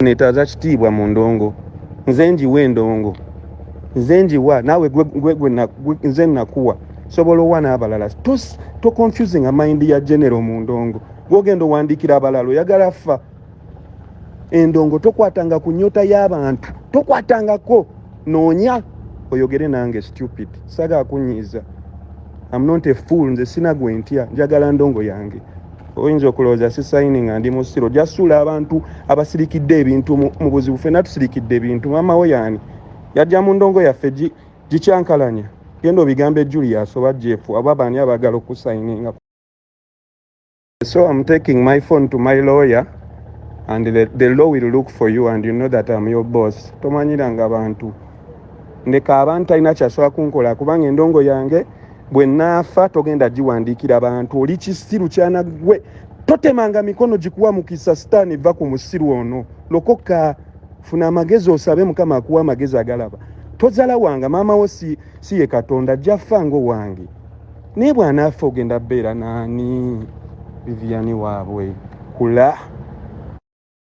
Netaaza kitiibwa mu ndongo. Nze njiwa endongo, nze njiwa naawe nze nakuwa, sobola owa n'abalala. To confusing mind ya general mu ndongo. Gwogenda owandiikira abalala, oyagala ffa endongo. Tokwatanga ku nnyota y'abantu, tokwatangako. Noonya oyogere nange, stupid. Saagala kunyiiza. I'm not a fool. Nze sina gwe ntya, njagala ndongo yange. Oyinza okulowooza sisayini nga ndi musiro. Jasuula abantu abasirikidde ebintu mu buzibu. Ffenna tusirikidde ebintu. Maama we yaani yajja mu ndongo yaffe gikyankalanya. Genda obigambe Julius oba Jeff oba baani abaagala okusayininga. So I'm taking my phone to my lawyer and the law will look for you, and you know that I'm your boss. Tomanyiranga abantu, ndeka. Abantu talina kyasobola kunkola kubanga endongo yange bwe naafa togenda giwandiikira bantu. Oli kisiru kyana gwe, totemanga mikono gikuwa mukisa. Sitaani va ku musiru ono. Lokoka, funa amagezi, osabe Mukama akuwa amagezi agalaba. Tozala wanga maama wo si ye Katonda. Ajja fa ngaowange, naye bw'anaafa ogenda beera naani? Viviani waabwe kula.